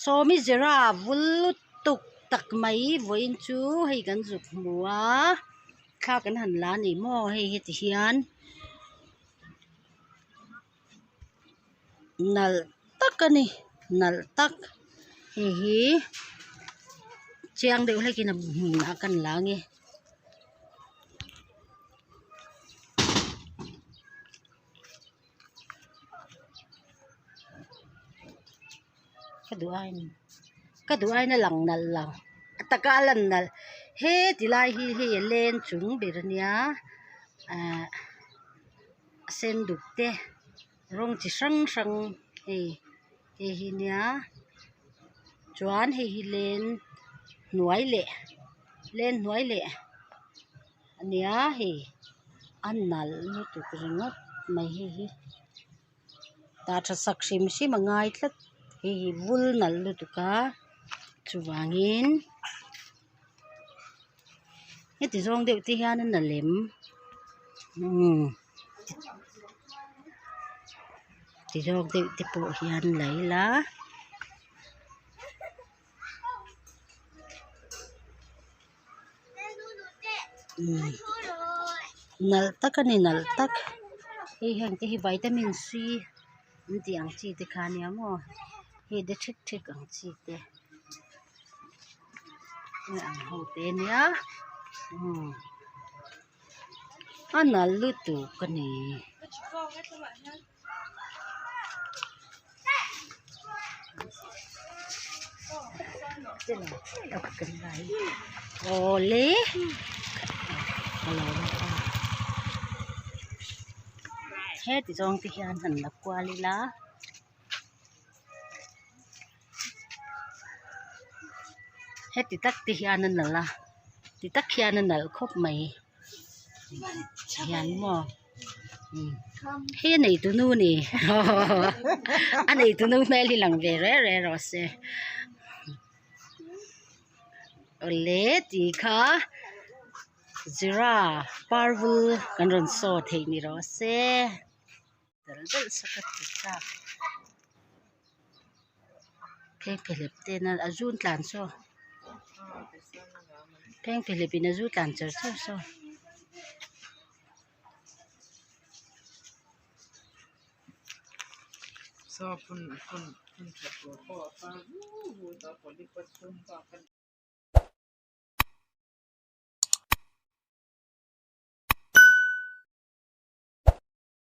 Sawmi zira vul lutuk tak mai vawiin chu hei kan zuk hmu a thla kan han la a ni maw hei heti hian nalh tak a ni nalh tak hei hi chiang deuh hlekin a hmunah kan la ang e. Ka duh aiin ka duh aiin a lang nalh lo a taka a lan nalh he ti lai hi hei a leng chung ber a nia ahh a sen duk te rawng chi hrang hrang hei hei hi nia chuan hei hi len hnuai leh len hnuai leh a nia hei a nalh lutuk ringawt mai hei hi tah tha sak hrim hrim a ngai tlat hei hi vul nalh lutuk a chuvangin heti zawng deuh te hian a lem umm ti zawk deuh te pawh hian la ila. Nalh tak a ni nalh tak hei heng te hi vitamin C an tih ang chi te kha ania maw hei de thik thik ang chi te hei ang ho te ania umm a nalh lutuk a ni. Awle heti zawng te hian han la kual ila heti tak te hian a nalh a ti tak hian a nalh khawp mai hian maw. Hei a neitu nu ni a neitu nu hmel hi lang ve reh reh rawh se awle tih kha zira parvul kan rawn saw theih ni rawh se dal dal sak a ti ta phengphehlep te na a zun tlan saw phengphehlep in a zu tlan char char saw. Saw phun phun phun that tur pawh a far vu vu tawh a polypot chhung bak a ni.